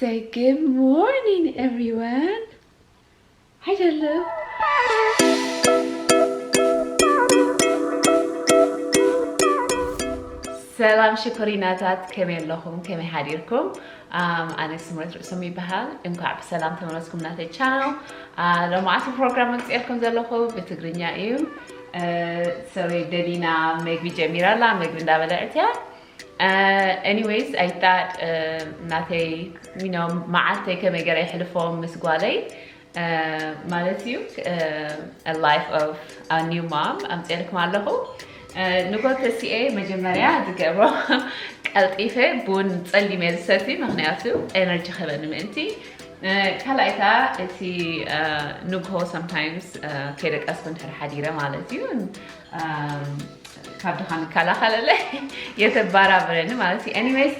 Say good morning, everyone. Hi, Delu. ሰላም ሽኮሪናታት፣ ከመይ ኣለኹም? ከመይ ሓዲርኩም? ኣም፣ ኣነ ስምረት ርእሶም ይበሃል። እንኳዕ ብሰላም ተመለስኩም ናተይ ቻናል። አ፣ ሎማዓንቲ ፕሮግራም መፅኤልኩም ዘለኹ ብትግርኛ እዩ። እ፣ ሶሪ፣ ደሊና መግቢ ጀሚራ ኣላ፣ መግቢ እንዳበለዐት እያ። Uh, anyways, I thought, uh, ናተይ, you know, መዓልተይ ከመይ ገይረ የሕልፎ ምስ ጓለይ፣ uh፣ ማለት እዩ፣ uh, a life of a new mom ኣምፅኤልኩም ኣለኹ። Uh፣ ንጎ ተሲኤ መጀመርያ ዝገብሮ ቀልጢፈ ቡን ፀሊም እየ ዝሰቲ፣ ምክንያቱ ኤነርጂ ክህበኒ ምእንቲ። Uh፣ ካልኣይ ከዓ እቲ፣ uh፣ ንግሆ sometimes፣ uh፣ ከይደቀስኩ እንድሕር ሓዲረ ማለት እዩ። Um፣ ካብ ድኻም ይከላኸለለይ፣ የተባራብረኒ ማለት እዩ። Anyways፣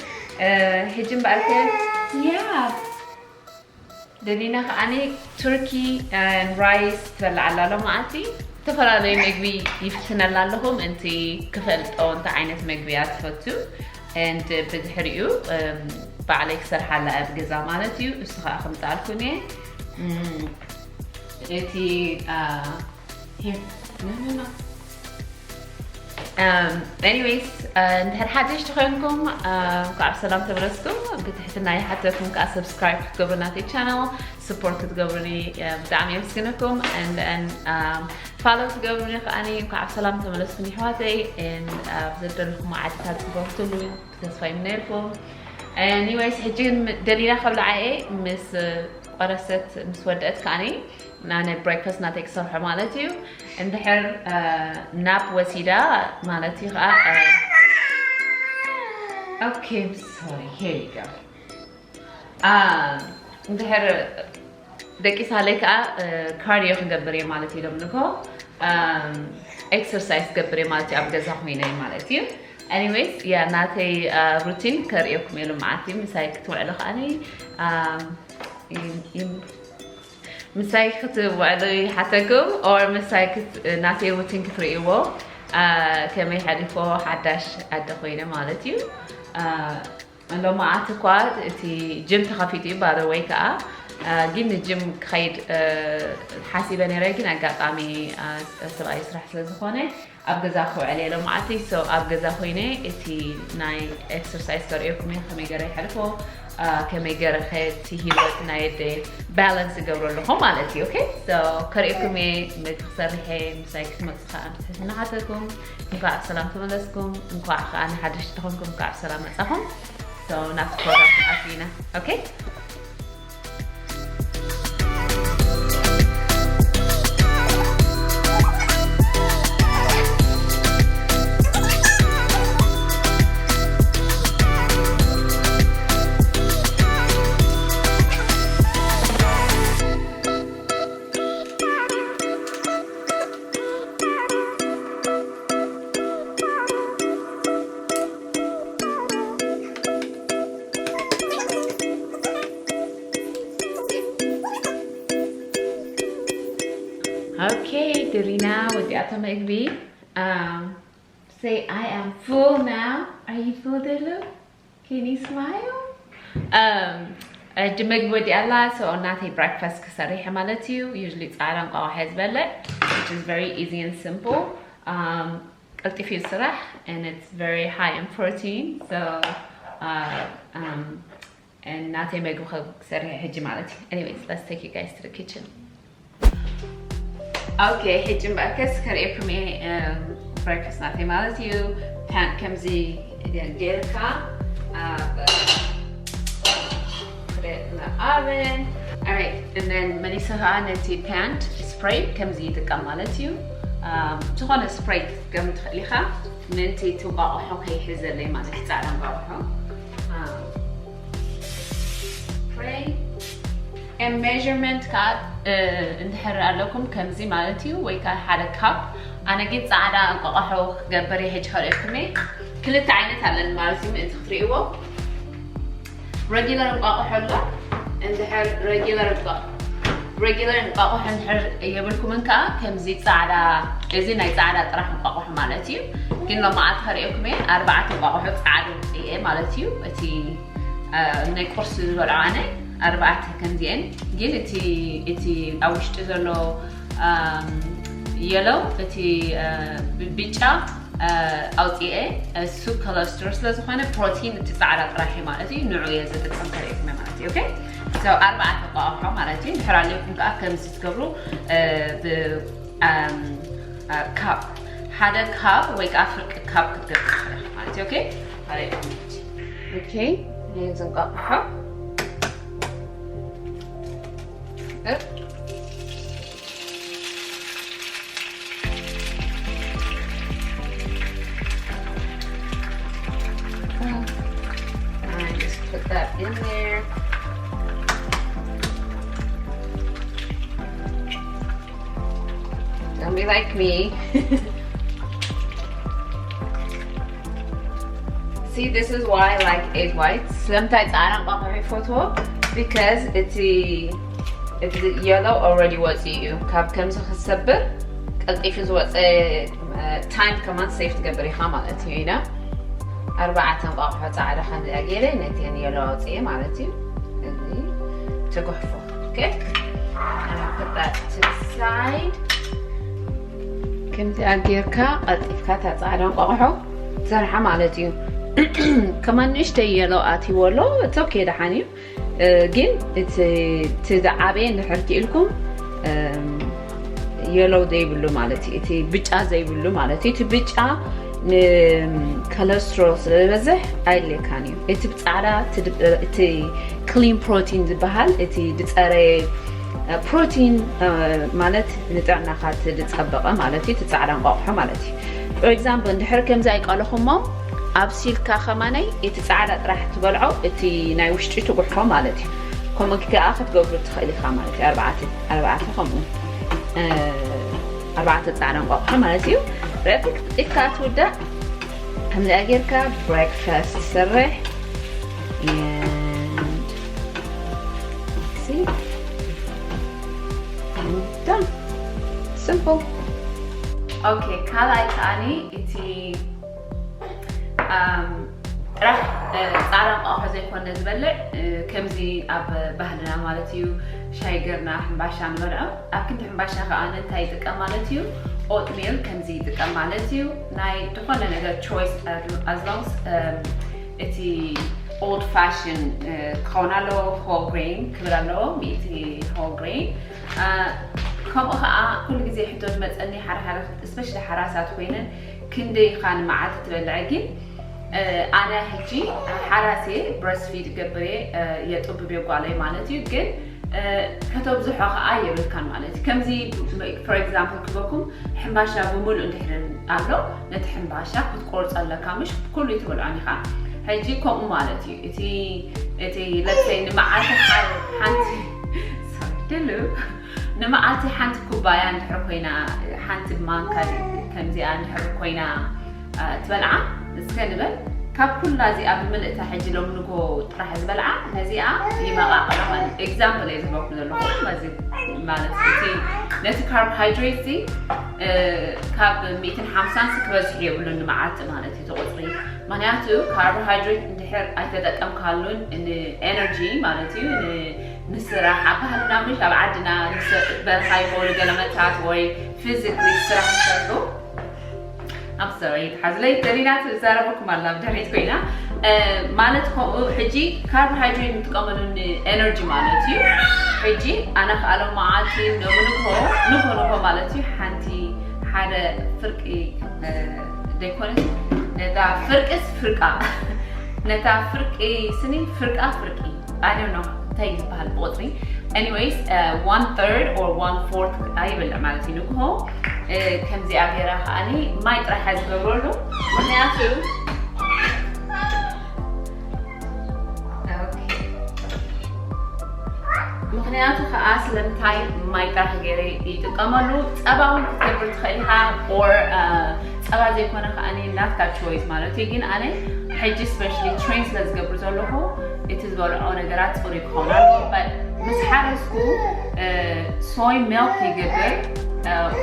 uh፣ ሕጂ እምበኣርከ፣ yeah፣ ደሊና ከዓኒ ቱርኪ and rice ትበልዕ ኣላ ሎማዓንቲ። ዝተፈላለዩ መግቢ ይፍትነላ ኣለኹ፣ ምእንቲ ክፈልጦ እንታይ ዓይነት መግቢ እያ ትፈቱ። And ብድሕሪኡ፣ um፣ ባዕለይ ክሰርሓላ እያ ኣብ ገዛ ማለት እዩ። እሱ ከዓ ከምፅኣልኩም እየ። Mm፣ እቲ፣ uh፣ here፣ no, no, no። Um, anyways፣ uh፣ እንድሕር ሓደሽቲ ኮይንኩም፣ uh፣ እንኳዕ ብሰላም ተመለስኩም። ብትሕትና ይሓተኩም ከዓ subscribe ክትገብሩ ናተይ ቻናል support ክትገብሩኒ፣ uh፣ ብጣዕሚ የመስግነኩም። And then፣ um፣ follow ክትገብሩኒ ከዓኒ እንኳዕ ብሰላም ተመለስኩም ይሕዋተይ። And፣ uh፣ ኣብ ዘደለኹም ዓድታት ዝበርትሉ ተስፋ ይምነየልኩም። Anyways፣ ሕጂ ግን ደሊና ከብልዓ እየ፣ ምስ፣ uh፣ ቆረሰት ምስ ወደአት ከዓኒ ኣነ ብሬክፋስት ናተይ ክሰርሖ ማለት እዩ። እንድሕር፣ uh፣ ናፕ ወሲዳ ማለት እዩ ከዓ፣ uh፣ okay, I'm sorry, here you go። Uh፣ እንድሕር ደቂሳለይ ከዓ፣ uh፣ ካርዲዮ ክገብር እየ ማለት እዩ። ሎም ንጎ፣ um፣ ኤክሰርሳይዝ ክገብር እየ ማለት እዩ፣ ኣብ ገዛ ኮይነ ማለት እዩ። Anyways፣ yeah፣ ናተይ፣ uh፣ ሩቲን ከርእየኩም እየ ሎማዓንቲ። ምሳይ ክትውዕሉ ከዓኒ፣ um፣ ይም-፣ ይም-፣ ምሳይ ክትውዕሉ ይሓተኩም፣ or ምሳይ ክት-፣ ናተይ ሩቲን ክትርእይዎ፣ uh፣ ከመይ ሓሊፎ ሓዳሽ ኣደ ኮይነ ማለት እዩ። Uh፣ ሎማዓንቲ እኳ እቲ ጅም ተኸፊቱ እዩ፣ by the way ከዓ፣ uh፣ ግን ንጅም ክኸይድ፣ uh፣ ሓሲበ ነይረ፣ ግን ኣጋጣሚ፣ uh፣ ሰብኣይ ስራሕ ስለ ዝኾነ ኣብ ገዛ ክውዕል እየ ሎማዓንቲ። So ኣብ ገዛ ኮይነ እቲ ናይ ኤክሰርሳይዝ ከርእየኩም እየ፣ ከመይ ገይረ ይሕልፎ፣ uh፣ ከመይ ገይረ ከ እቲ ህይወት ናይ ኣደ ባላንስ ይገብሮ ኣለኹ ማለት እዩ። Okay? So ከርእየኩም እየ፣ መግቢ ክሰርሕ እየ፣ ምሳይ ክትመፁ ከዓ ብትሕትና ሓተኩም። እንኳዕ ብሰላም ተመለስኩም፣ እንኳዕ ከዓ ንሓደሽቲ ተኾንኩም እንኳዕ ብሰላም መፃኹም። So ናብቲ ፕሮግራም ኣቲና። Okay? Okay, ደሊና ወዲኣቶ መግቢ። Um, say, "I am full now." Are you full, Delu? Can you smile? Um, ሕጂ መግቢ ወዲኣ ኣላ። So እናተይ ብሬክፋስት ክሰርሕ ማለት እዩ። Usually ፃዕዳ እንቋቑሖ ዝበልዕ፣ which is very easy and simple. Um, ቀልጢፉ እዩ ስራሕ and it's very high in protein. So, uh, um, እናተይ መግቢ ክሰርሕ ሕጂ ማለት እዩ። Anyways, let's take you guys to the kitchen. Okay, ሕጂ እምበኣርከስ ከርእየኩም እየ፣ um፣ ብሬክፋስት ናተይ ማለት እዩ። ፓን ከምዚ ጌርካ ኣብ ክሬት ኦቨን። Alright, and then መሊሰ ከዓ ነቲ ፓን ስፕሬይ ከምዚ ይጥቀም ማለት እዩ። Um፣ ዝኾነ ስፕሬይ ክትጥቀም ትኽእል ኢኻ፣ ምእንቲ እቲ እንቋቑሖ ከይሕዘለይ ማለት እዩ፣ ፃዕዳ እንቋቑሖ። Um፣ ስፕሬይ ሜርመንት ከዓ፣ እ፣ እንድሕር ኣለኩም ከምዚ ማለት እዩ፣ ወይ ከዓ ሓደ ካፕ። ኣነ ግን ፃዕዳ እንቋቑሖ ክገብር እየ ሕጂ ከርእየኩም እየ። ክልተ ዓይነት ኣለኒ ማለት እዩ፣ ምእንቲ ክትርእይዎ። ረጊለር እንቋቑሖ ኣሎ፣ እንድሕር ረጊለር እንቋ-፣ ረጊለር እንቋቑሖ እንድሕር የብልኩምን ከዓ ከምዚ ፃዕዳ፣ እዚ ናይ ፃዕዳ ጥራሕ እንቋቑሖ ማለት እዩ። ግን ሎማዓንቲ ከርእየኩም እየ፣ ኣርባዕተ እንቋቑሖ ፃዕዳ ኣውፅኤ ማለት እዩ። እቲ ናይ ቁርሲ ዝበልዖ ኣነ ኣርባዕተ ከምዚአን። ግን እቲ እቲ ኣብ ውሽጢ ዘሎ የለው እቲ ብጫ ኣውፅኤ፣ እሱ ኮለስትሮል ስለዝኾነ ፕሮቲን እቲ ፃዕዳ ጥራሕ ማለት እዩ። ንዑ እየ ዝጥቀም ከርእየኩም ማለት እዩ። ኦኬ፣ ኣርባዕተ እንቋቑሖ ማለት እዩ። ድሕር ኣለኩም ከዓ ከምዚ ትገብሩ፣ ካብ ሓደ ካብ ወይ ከዓ ፍርቂ ካብ ክትገብሩ ትኽእል ማለት እዩ። ኦኬ፣ ኣርእየኩም። ኦኬ፣ ይህን ዝንቋቑሖ I just put that in there. Don't be like me. See, this is why I like egg whites. ስለምንታይ ፃዕዳ እንቋቑሖ ይፈትዎ? Because እቲ እቲ yellow already ወፂኡ እዩ። ካብ ከምዚ ክሰብር ቀልጢፉ ዝወፀ time ከማን save ትገብር ኢኻ ማለት እዩ። ኢና ኣርባዕተ እንቋቑሖ ፃዕዳ ከምዚኣ ገይረ ነቲን yellow ኣውፅኤ ማለት እዩ። እዚ ትጉሕፎ። Okay, and I put that to the side. ከምዚኣ ጌርካ ቀልጢፍካ እታ ፃዕዳ እንቋቑሖ ትሰርሓ ማለት እዩ። ከማን ንእሽተይ yellow ኣትይዎ ኣሎ። It's okay፣ ደሓን እዩ። ግን እቲ ዝዓበየ እንድሕር ክኢልኩም yellow ዘይብሉ ማለት እዩ። እቲ ብጫ ዘይብሉ ማለት እዩ። እቲ ብጫ ንኮለስትሮል ስለዝበዝሕ ኣየድልየካን እዩ። እቲ ብፃዕዳ እቲ clean protein ዝበሃል እቲ ዝፀረየ ፕሮቲን ማለት ንጥዕናኻ እቲ ዝፀበቐ ማለት እዩ። እቲ ፃዕዳ እንቋቑሖ ማለት እዩ። For example፣ እንድሕር ከምዚ ኣይቀለኹሞ ኣብሲልካ ከማነይ እቲ ፃዕዳ ጥራሕ ትበልዖ፣ እቲ ናይ ውሽጢ ትጉሕፎ ማለት እዩ። ከምኡ ከዓ ክትገብሩ ትኽእል ኢኻ ማለት እዩ። ኣርባዕተ ኣርባዕተ ከምኡ ኣርባዕተ ፃዕዳ እንቋቑሖ ማለት እዩ። ረፊቅ ኢካ ትውዳእ። ከምዚኣ ጌርካ breakfast ትሰርሕ። And see? And done. Simple. Okay, ካልኣይ ከዓኒ እቲ ጥራሕ ፃዕዳ እንቋቑሖ ዘይኮነ ዝበልዕ፣ ከምዚ ኣብ ባህልና ማለት እዩ፣ ሻይ ገርና ሕምባሻ ንበልዖ። ኣብ ክንዲ ሕምባሻ ከዓ እንታይ ይጥቀም ማለት እዩ? Oatmeal ከምዚ ይጥቀም ማለት እዩ። ናይ ዝኾነ ነገር choice፣ as long as እቲ old fashion ክኸውን ኣለዎ። Whole grain ክብል ኣለዎ፣ ሚእቲ whole grain። ከምኡ ከዓ ኩሉ ግዜ ሕቶ ዝመፀኒ፣ ሓደ ሓደ፣ especially ሓራሳት ኮይነን ክንደይ ኢኻ ንመዓልቲ ትበልዐ? ግን ኣነ ሕጂ ሓራሴ breastfeed ገብሬ የጥብብ የጓለይ ማለት እዩ። ግን ከተብዝሖ ከዓ የብልካን ማለት እዩ። ከምዚ for example ክበኩም ሕምባሻ ብምሉእ እንድሕር ኣሎ፣ ነቲ ሕምባሻ ክትቆርጾ ኣለካ፣ ምሽ ኩሉ ትበልዖን ኢኻ። ሕጂ ከምኡ ማለት እዩ። እቲ እቲ let's say ንመዓልቲ ሓንቲ ድሉ ንመዓልቲ ሓንቲ ኩባያ እንድሕር ኮይና፣ ሓንቲ ማንካ ከምዚኣ እንድሕር ኮይና ትበልዓ፣ እስከ ንበል፣ ካብ ኩላ እዚኣ ብምልእታ ሕጂ ሎም ንጎ ጥራሕ ዝበልዓ ነዚኣ ይመቃቅላ ማለት። Example እየ ዝህበኩም ዘለኹ። ማለት እቲ ነቲ carbohydrate እዚ ካብ ሚእትን ሓምሳን ክበዝሕ የብሉን ንመዓልቲ ማለት እዩ፣ እቲ ቁፅሪ። ምክንያቱ carbohydrate እንድሕር ኣይተጠቀምካሉን ን energy ማለት እዩ፣ ንስራሕ ኣብ ባህልና ምሽ ኣብ ዓድና በረኻ ይኮኑ ገለመታት ወይ physically ስራሕ ይሰርሑ። I'm sorry፣ ሓዝለይ ደሊና ትዛረበኩም ኣላ ብድሕሪት ኮይና። ማለት ከምኡ ሕጂ carbohydrate ንጥቀመሉ ን energy ማለት እዩ። ሕጂ ኣነ ከኣሎም መዓልቲ ሎሚ ንግሆ ንግሆ ንግሆ ማለት እዩ፣ ሓንቲ ሓደ ፍርቂ ዘይኮነ ነታ ፍርቅስ ፍርቃ ነታ ፍርቂ ስኒ ፍርቃ ፍርቂ I don't know እንታይ ይበሃል ብቁፅሪ። Anyways, one third or one fourth ኣይበልዕ ማለት እዩ ንግሆ። ከምዚኣ ገይረ ከዓኒ ማይ ጥራሕ ዝገብረሉ ምክንያቱ ምክንያቱ ከዓ ስለምንታይ ማይ ጥራሕ ገይረ ይጥቀመሉ። ፀባ እውን ክትገብር ትኽእል ኢኻ or ፀባ ዘይኮነ ከዓኒ ናትካ choice ማለት እዩ። ግን ኣነ ሕጂ especially train ስለ ዝገብር ዘለኹ እቲ ዝበልዖ ነገራት ፅሩይ ክኸውን ኣለዎ። But ምስ ሓረስኩ soy milk ይገብር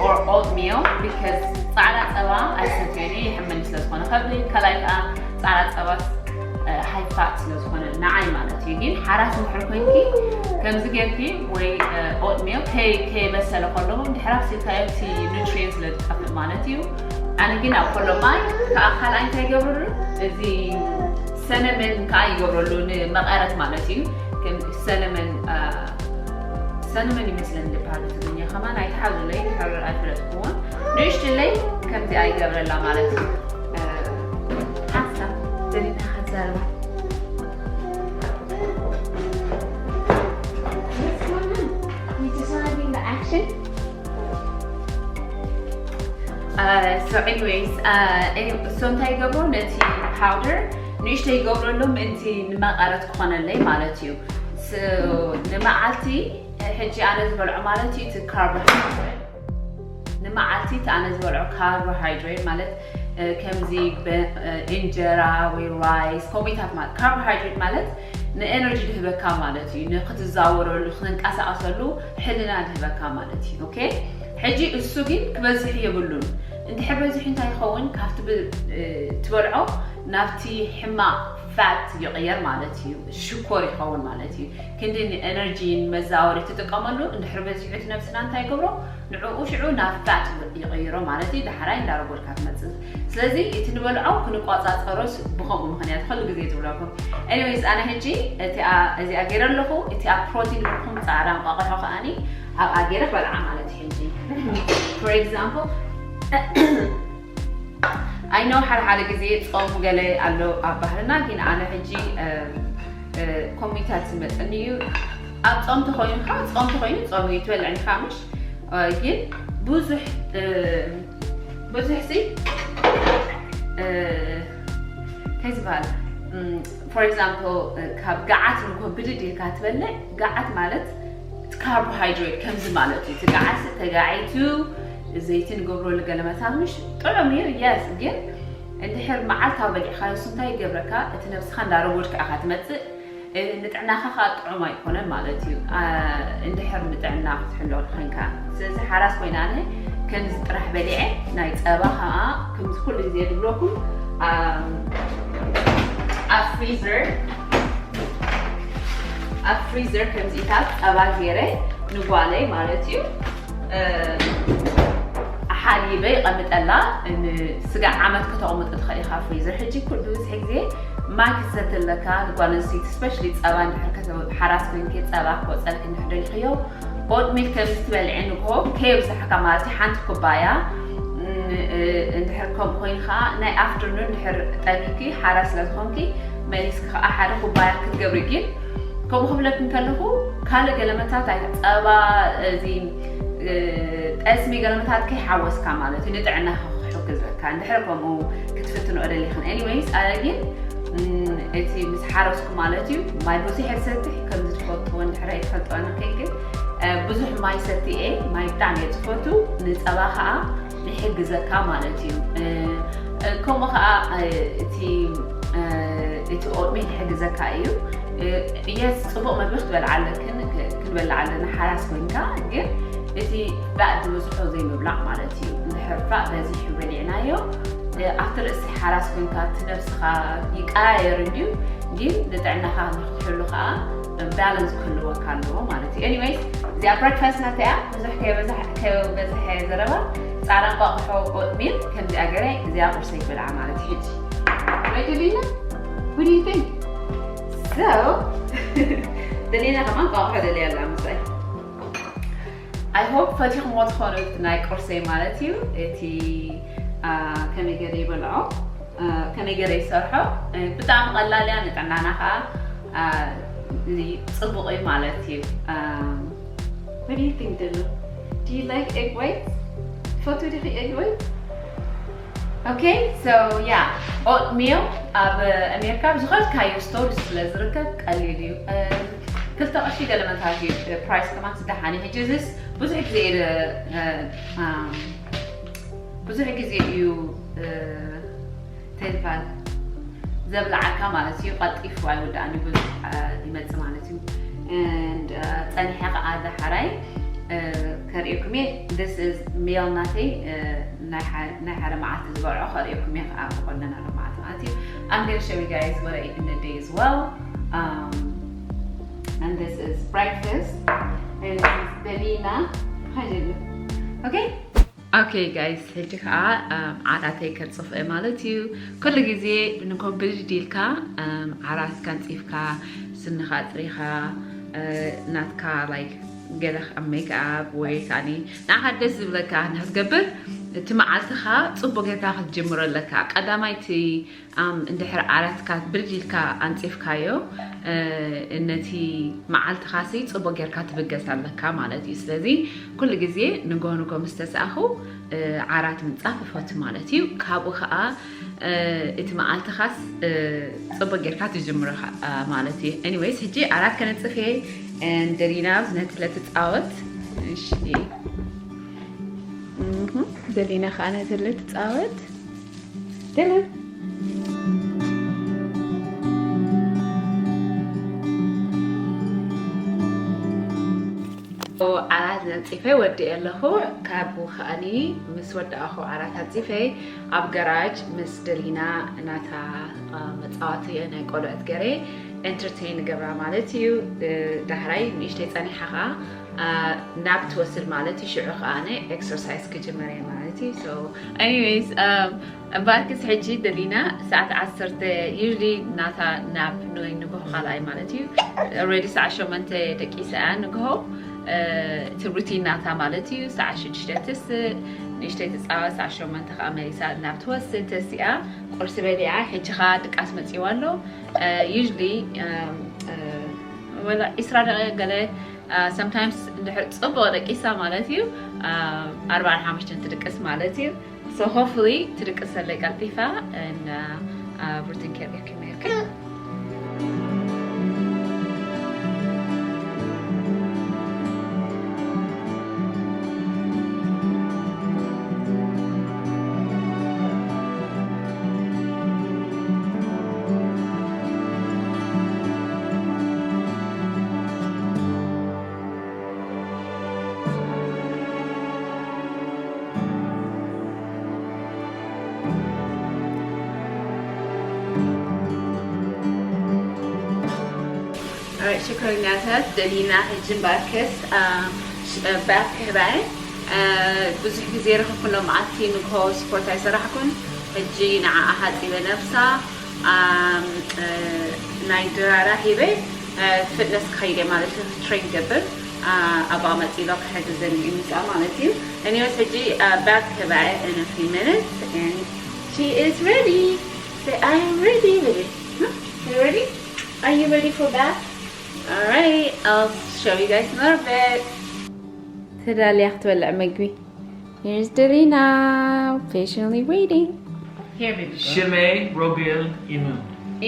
or oatmeal because ፃዕዳ ፀባ ኣይሰትየኒ ይሕመኒ ስለ ዝኾነ ከብል ካልኣይ ከዓ ፃዕዳ ፀባ ሃይ ፋት ስለ ዝኾነ ንዓይ ማለት እዩ። ግን ሓራስ እንድሕር ኮይንኪ ከምዚ ጌርኪ ወይ ኦትሜል ከይበሰለ ከሎ ድሕር ኣብሲልካዮ እቲ ኑትሪየንት ስለ ዝጠፍእ ማለት እዩ። ኣነ ግን ኣብ ከሎ ማይ ከዓ ካልኣይ እንታይ ይገብርሉ፣ እዚ ሰነመን ከዓ ይገብረሉ ንመቐረት ማለት እዩ። ከም ሰነመን ሰነመን ይመስለኒ ዝበሃል ብትግርኛ ከማን ኣይትሓዙለይ፣ ድሕር ኣይፈለጥኩዎን። ንእሽትለይ ከምዚኣ ይገብረላ ማለት እዩ። ሓፍታ ደሊና ክትዛረባ። What's going on? You just wanna be in the action? Uh, so anyways, uh, any- so እንታይ ይገብሩ፣ ነቲ ፓውደር ንእሽቶ ይገብረሉ ምእንቲ ንመቐረት ክኾነለይ ማለት እዩ። So ንመዓልቲ ሕጂ ኣነ ዝበልዖ ማለት እዩ እቲ ካርቦሃይድሬት፣ ንመዓልቲ እቲ ኣነ ዝበልዖ ካርቦሃይድሬት ማለት ከምዚ እንጀራ ወይ ራይስ ኮሚታት ማለት ካርቦሃይድሬት ማለት ንኤነርጂ ድህበካ ማለት እዩ። ንክትዛወረሉ ክትንቀሳቀሰሉ ሕልና ድህበካ ማለት እዩ። ኦኬ፣ ሕጂ እሱ ግን ክበዝሕ የብሉን። እንድሕር በዚሑ እንታይ ይኸውን? ካብቲ ትበልዖ ናብቲ ሕማቅ ፋት ይቕየር ማለት እዩ። ሽኮር ይኸውን ማለት እዩ። ክንዲ ንኤነርጂ ንመዛወሪ ትጥቀመሉ እንድሕር በዚሑ እቲ ነብስና እንታይ ይገብሮ? ንዕኡ ሽዑ ናብ ፋት ይቕይሮ ማለት እዩ። ዳሕራይ እንዳረጎድካ ትመፅእ። ስለዚ እቲ ንበልዖ ክንቋፃፀሮስ ብኸምኡ ምኽንያት ከሉ ግዜ ትብለኩም። ኤኒዌይስ ኣነ ሕጂ እቲኣ እዚኣ ገይረ ኣለኹ። እቲኣ ፕሮቲን ልኩም ፃዕዳ እንቋቑሖ ከኣኒ ኣብኣ ገይረ ክበልዓ ማለት እዩ። ሕጂ for example I know ሓደ ሓደ ግዜ ጾም ገለ ኣሎ ኣብ ባህልና፣ ግን ኣነ ሕጂ ኮሚታት ዝመጸኒ እዩ። ኣብ ጾም ተኾይኑ ካ ጾም ተኾይኑ ጾም እዩ ትበልዕ ኢኻ ምሽ፣ ግን ብዙሕ ብዙሕ ሲ እንታይ ዝበሃል for example ካብ ገዓት ንጎ ብድድ ኢልካ ትበልዕ። ገዓት ማለት ካርቦሃይድሬት ከምዚ ማለት እዩ። እቲ ገዓት ተጋዒቱ ዘይቲ ንገብረሉ ገለ መሳት ምሽ ጥዑም እዩ። የስ ግን እንድሕር መዓልታዊ በሊዕካ እሱ እንታይ ይገብረካ? እቲ ነብስኻ እንዳረጎድካ ኢኻ ትመጽእ። ንጥዕናኻ ከዓ ጥዑም ኣይኮነን ማለት እዩ። እንድሕር ንጥዕና ክትሕሎ ኮንካ። ስለዚ ሓራስ ኮይና ኣነ ከምዚ ጥራሕ በሊዐ ናይ ጸባ ከዓ ከምዚ ኩሉ ግዜ ዝብለኩም ኣብ ፍሪዘር ኣብ ፍሪዘር ከምዚታት ጸባ ገይረ ንጓለይ ማለት እዩ ሓሊበ ይቐምጠላ። ንስጋ ዓመት ከተቐምጡ ትኽእል ኢኻ ፍሪዘር። ሕጂ ኩል ብብዝሒ ግዜ ማይ ክትሰቲ ኣለካ ንጓል ኣንስተይቲ፣ ስፔሻሊ ጸባ እንድሕር ሓራስ ኮይንኪ ጸባ ክወፀልክ እንድሕር ደሊኽዮ ኦትሚል ከምዚ ትበልዒ ንግሆ ከየብዛሕካ ማለት እዩ ሓንቲ ኩባያ። እንድሕር ከምኡ ኮይኑ ከዓ ናይ ኣፍተርኑን እንድሕር ጠሚኪ ሓራስ ስለ ዝኾንኪ መሊስኪ ከዓ ሓደ ኩባያ ክትገብሪ። ግን ከምኡ ክብለክ እንከለኹ ካልእ ገለመታት ኣይ ጸባ እዚ ጠስሚ ገለመታት ከይሓወስካ ማለት እዩ ንጥዕናኻ ክሕግዘካ እንድሕር ከምኡ ክትፍትንኦ ደሊኽን። ኤኒዌይስ ኣነ ግን እቲ ምስ ሓረስኩ ማለት እዩ ማይ ብዙሕ የሰትሕ ከምዚ ትፈልጥዎ እንድሕር ኣይትፈልጥዎ ንከይ ግን ብዙሕ ማይ ሰትየ ማይ ብጣዕሚ እየ ዝፈቱ። ንጸባ ከዓ ይሕግዘካ ማለት እዩ። ከምኡ ከዓ እቲ እቲ ኦትሚል ይሕግዘካ እዩ። የስ ጽቡቕ መግቢ ክትበልዓ ኣለክን ክንበልዓ ኣለና ሓራስ ኮይንካ ግን እቲ ባእ ዝበዝሖ ዘይምብላዕ ማለት እዩ። እንድሕር ባእ በዚሑ በሊዕናዮ ኣብቲ ርእሲ ሓራስ ኮይንካ እቲ ነብስኻ ይቀያየር እንድዩ ግን ንጥዕናኻ ንክትሕሉ ከዓ ባላንስ ክህልወካ ኣለዎ ማለት እዩ። ኤኒዌይስ እዚኣ ብሬክፋስት ናተያ ብዙሕ ከይበዝሐ ዘረባ ፃዕዳ እንቋቑሖ ኦትሚል ከምዚኣ ገረ እዚኣ ቁርሰይ ክበልዓ ማለት እዩ። ሕጂ ሬዲ ዲና? What do you think? So ደሊና ከማን እንቋቑሖ ደልያ ኣላ ምሳይ። I hope ፈቲኹሞ ትኾኑ ናይ ቁርሰይ ማለት እዩ። እቲ ከመይ ገይረ ይበልዖ ከመይ ገይረ ይሰርሖ ብጣዕሚ ቀላል እያ። ንጥዕናና ከዓ ፅቡቕ እዩ ማለት እዩ። What do you think ደሎ? Do you like egg whites? ትፈትው ዲኺ egg whites? Okay, so yeah, oatmeal ኣብ ኣሜሪካ ብዝኸድካዮ ስቶር ስለ ዝርከብ ቀሊል እዩ። ክልተ ቅርሺ ገለመታት እዩ ፕራይስ ከማን ስደሓኒ። ሕጂ እዚስ ብዙሕ ግዜ እየ ብዙሕ ግዜ እዩ እንታይ ዝበሃል ዘብልዓካ ማለት እዩ። ቀልጢፉ ኣይወዳእን ብዙሕ ይመጽእ ማለት እዩ። And ጸኒሐ ከዓ ዳሓራይ ከርእየኩም እየ። This is meal ናተይ ናይ ሓደ መዓልቲ ዝበልዖ ከርእየኩም እየ ከዓ ክኾነና ኣሎ መዓልቲ ማለት እዩ። I'm gonna show you guys what I eat in a day as well. Um, and this is breakfast. And this is Delina. Hi, Delina. Okay? Okay, guys, ሕጂ ከዓ ዓራተይ ከንፅፍ ማለት እዩ። ኩሉ ግዜ ንኮ ብድድ ኢልካ ዓራትካ ኣንፂፍካ፣ ስንኻ ኣፅሪኻ፣ ናትካ like ገለ ሜክኣፕ ወይ ከዓኒ ንዓኻ ደስ ዝብለካ ንክትገብር፣ እቲ መዓልትኻ ፅቡቅ ጌርካ ክትጅምሮ ኣለካ። ቀዳማይ እቲ ኣም እንድሕር ዓራትካ ብድድ ኢልካ ኣንፂፍካዮ፣ ነቲ መዓልትኻሲ ፅቡቅ ጌርካ ትብገስ ኣለካ ማለት እዩ። ስለዚ ኩሉ ግዜ ንጎ ንጎ ምስ ተሰኣኹ ዓራት ምንፃፍ እፈቱ ማለት እዩ። ካብኡ ከዓ እቲ መዓልትኻስ ፅቡቅ ጌርካ ትጅምሮ ማለት እዩ። Anyways፣ ሕጂ ዓራት ከነፅፍ እየ። ደሊና ኣብዚ ነቲ ለትፃወት። እሺ፣ ደሊና ከዓ ነቲ ለትፃወት። ደሊና ዓራት ነንፂፈ ወዲኤ ኣለኹ። ካብኡ ከዓኒ ምስ ወዳእኹ ዓራት ኣንፂፈ ኣብ ገራጅ ምስ ደሊና ናታ መፃወቲ ናይ ቆልዑት ገረ entertain ገብራ ማለት እዩ። ዳሕራይ ንእሽተይ ፀኒሓ ከዓ ናብ ትወስድ ማለት እዩ። ሽዑ ከዓ exercise ክጅመር እየ ማለት እዩ። So anyways፣ እምበኣርክስ ሕጂ ደሊና ሰዓት ዓሰርተ፣ usually ናታ ናብ ንጎሆ ካልኣይ ማለት እዩ። Already ሰዓት ሸሞንተ ደቂሳ እያ ንጎሆ። እቲ ሩቲን ናታ ማለት እዩ። ሰዓት ሽዱሽተ ትስእ፣ ንእሽተይ ትፃወት፣ ሰዓት ሸሞንተ ከዓ መሊሳ ናብ ትወስድ ተሲኣ፣ ቁርሲ በሊዓ፣ ሕጂ ከዓ ድቃስ መፂዋ ኣሎ። Usually ወላ ዒስራ ደቂቃ ገለ፣ sometimes እንድሕር ፅቡቅ ደቂሳ ማለት እዩ፣ ኣርባዓን ሓሙሽተን ትድቅስ ማለት እዩ። So hopefully ትድቅስ ዘለ ቀልጢፋ and ሩቲን ኬር ጌርኪ መርኪ። ሽኮሪናታት ደሊና ሕጂ እምበኣርከስ ባክ ክህባየ። ብዙሕ ግዜ ረኸብኩ ሎም ኣቲ ንግሆ ስፖርት ኣይሰራሕኩን። ሕጂ ንዓኣ ሓፂበ ነብሳ ናይ ድራራ ሂበ ፍትነስ ክኸይደ ማለት እዩ። ትሬን ገብር ኣብኣ መፂሎ ክሕግዘኒ እዩ ምስኣ ማለት እዩ። Anyways ሕጂ ባክ ክህባየ in a few minutes and she is ready. Say, I am ready, baby. Huh? You ready? Are you ready for bath? All right, I'll show you guys in a little bit. ተዳልያ ክትበልዕ መግቢ። Here's Delina, patiently waiting. Here, baby girl. Shimei Robil Inu.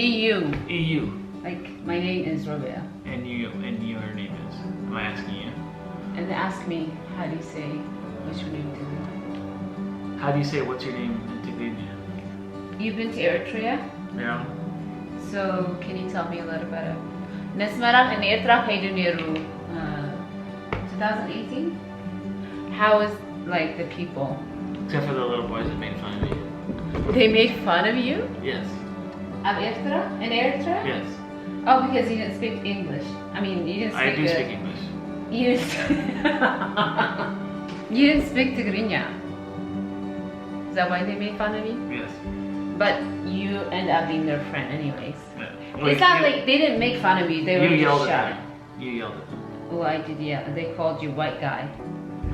E U. E U. Like, my name is Robil. And you, and your name is? Am I asking you? And ask me, how do you say, what's your name in Tigrinya? How do you say, what's your name in Tigrinya? You've been to Eritrea? Yeah. So, can you tell me a little bit of ነስመራ ንኤርትራ ከይዱ ነይሩ, uh, two thousand eighteen? How was, like, the people? Except for the little boys that made fun of me. They made fun of you? Yes. ኣብ ኤርትራ? In Eritrea? Yes. Oh, because you didn't speak English. I mean, you didn't speak I do the speak English. You didn't, you didn't speak Tigrinya. Is that why they made fun of you? Yes. But you end up being their friend anyways. Yeah. Well, it's not you, like they didn't make fun of you. They were just shy. You yelled at them. You yelled at them. Oh, I did, yeah. They called you white guy.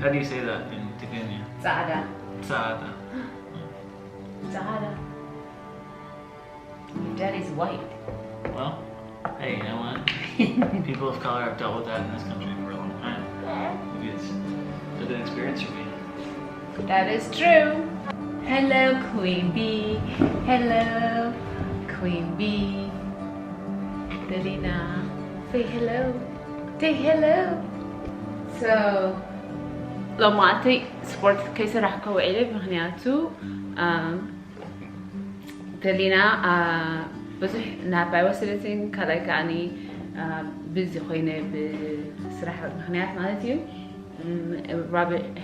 How do you say that in Tigrinya? Tsada. Tsada. Tsada. Your daddy's white. Well, hey, you know what? People of color have dealt with that in this country for a long time. Maybe it's a good experience for me. That is true. Hello, Queen Bee. Hello, Queen Bee. Delina, say hello. Say hello. So, ሎማዓንቲ ስፖርት ከይሰራሕኩ ውዒለ፣ ምኽንያቱ ደሊና ብዙሕ ናብ ኣይወሰደትን። ካልኣይ ከዓኒ ብዚ ኮይነ ብስራሕ ምኽንያት ማለት እዩ።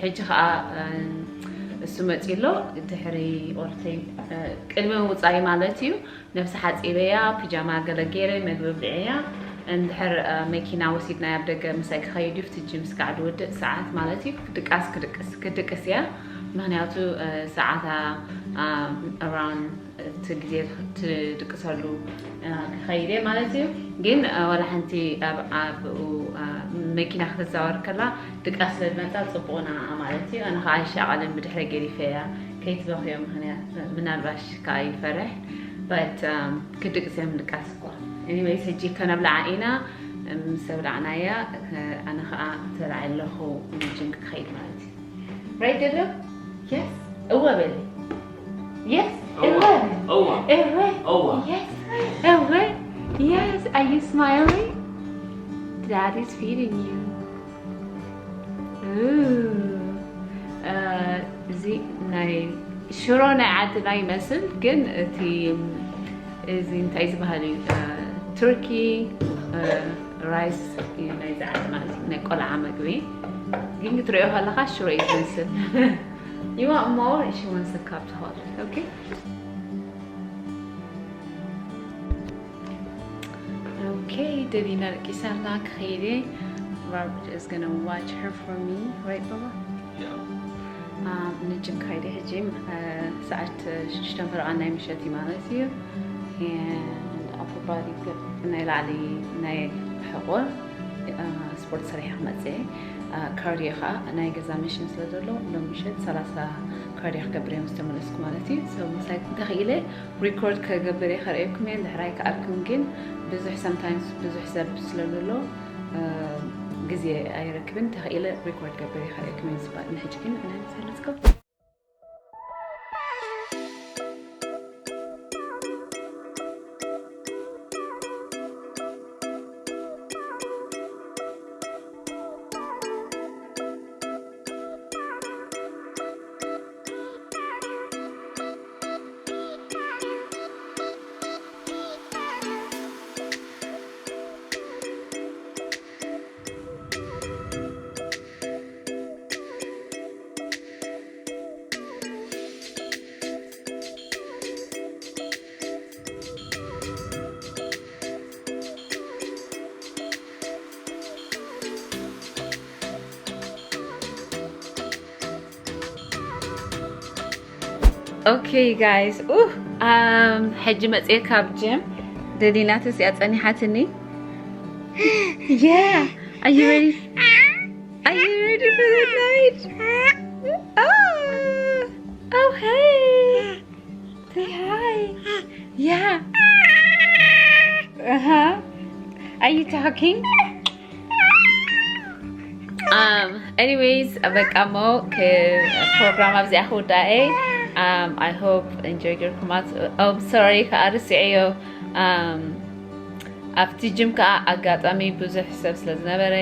ሕጂ ከዓ እሱ መፂ ኣሎ። ድሕሪ ኦርተይ ቅድሚ ምውፃይ ማለት እዩ። ነብሲ ሓፂበያ፣ ፒጃማ ገለ ገይረ፣ መግቢ ብልዐያ። እንድሕር መኪና ወሲድናያ ኣብ ደገ ምሳይ ክኸይድ እዩ፣ ፍትጂ ምስካዕ ድውድእ ሰዓት ማለት እዩ። ክድቃስ ክድቅስ ክድቅስ እያ። ምክንያቱ ሰዓታ ኣራውንድ እቲ ግዜ ትድቅሰሉ ክኸይድ እየ ማለት እዩ። ግን ወላ ሓንቲ ኣብኡ መኪና ክትዛወር ከላ ድቃስ ስለ ዝመፃ ፅቡቕ ንዓኣ ማለት እዩ። ኣነ ከዓ ኣይሻቐልን ብድሕረ ገዲፈያ ከይትበኽዮ፣ ምክንያት ምናልባሽ ከዓ ይፈርሕ። በት ክድቅስ እዮም ድቃስ እኳ። ኤኒዌይስ ሕጂ ከነብልዓ ኢና። ምስ ኣብላዕናያ ኣነ ከዓ ተላዒ ኣለኹ ንጅም ክኸይድ ማለት እዩ። ራይት ደሎ? የስ እወ በሊ። የስ እወ። እወ። እወ እወ። እወ። የስ እወ። Yes, are you smiling? Dad is feeding you. Ooh. እዚ ናይ ሽሮ ናይ ዓድና ይመስል፣ ግን እቲ እዚ እንታይ ዝበሃል እዩ? ቱርኪ ራይስ እዩ ናይዚ ዓዲ ማለት እዩ፣ ናይ ቆልዓ መግቢ። ግን ክትሪኦ ከለኻ ሽሮ እዩ ዝመስል። You want more? She wants a cup to hold it. Okay. Okay, ደሊና ደቂሳ ኣላ ክኸይድ እየ። Robert is gonna watch her for me, right, Baba? ንጅም ካይደ ሕጂ ሰዓት ሽዱሽተ ፈረቓ ናይ ምሸት እዩ ማለት እዩ። And upper body ናይ ላዕሊ ናይ ሕቑር ስፖርት ሰሪሐ ክመፅእ እየ። ካርዲዮ ከዓ ናይ ገዛ መሽን ስለ ዘሎ ሎም ምሸት ሰላሳ ካርዲዮ ክገብር እየ ምስ ተመለስኩ ማለት እዩ። So ምሳይ እንተኽኢለ ሪኮርድ ከገብር እየ ከርእየኩም እየ። እንድሕር ኣይከኣልኩም ግን ብዙሕ sometimes ብዙሕ ሰብ ስለ ዘሎ ግዜ ኣይረክብን። እንተኽኢለ ሪኮርድ ገብር እየ ከርእየኩም እየ። ንሕጂ ግን ንሕንሳ let's go። Okay guys, ኡህ ኣም ሕጂ መጽየ ካብ ጅም። ደሊና ተሲኣ ጸኒሓትኒ። Yeah, are you ready? Are you ready for the night? Oh, oh hey. Say hi. Yeah. Uh-huh. Are you talking? Um, anyways, በቃ ሞ ፕሮግራም ኣብዚኣ ክውዳእ። Um, I hope enjoy ጌርኩማ። Oh, sorry ከኣ ርስዐዮ። Um, ኣብቲ ጅም ከኣ ኣጋጣሚ ብዙሕ ሰብ ስለ ዝነበረ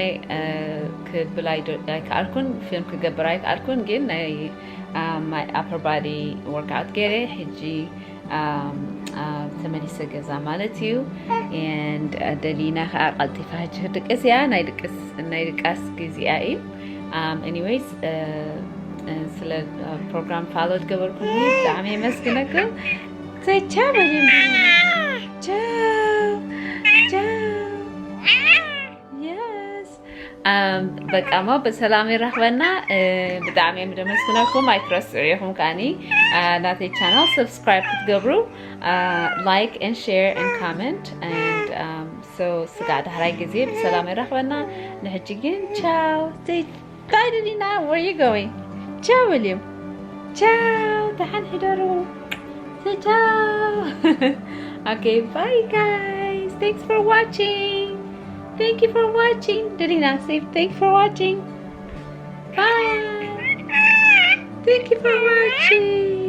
ክብል ኣይዶ- ኣይከኣልኩን፣ ፊልም ክገብር ኣይከኣልኩን። ግን ናይ my upper body workout ገይረ ሕጂ ተመሊሰ ገዛ ማለት እዩ። And ደሊና ከዓ ቀልጢፋ ሕጂ ክድቅስ እያ። ናይ ድቅስ ናይ ድቃስ ግዜኣ እዩ። Anyways ስለ ፕሮግራም ፋሎ ዝገበርኩኒ ብጣዕሚ የመስግነኩም። ተቻ በልም። ቻው ቻው። Yes. በቃ ሞ ብሰላም ይራኽበና። ብጣዕሚ እዮም ደመስግነኩም። ኣይትረስዑ ኢኹም ከኣኒ ናተይ ቻናል ሰብስክራይብ ክትገብሩ፣ like and share and comment and so ስጋዕ ዳሕራይ ግዜ ብሰላም ይራኽበና። ንሕጂ ግን ቻው። Bye ደሊና, where you going? ቻው በልዮም። ቻው፣ ደሓን ሕደሩ። Say ciao. Okay, bye guys. Thanks for watching. Thank you for watching. Delina, say thanks for watching. Bye. Thank you for watching.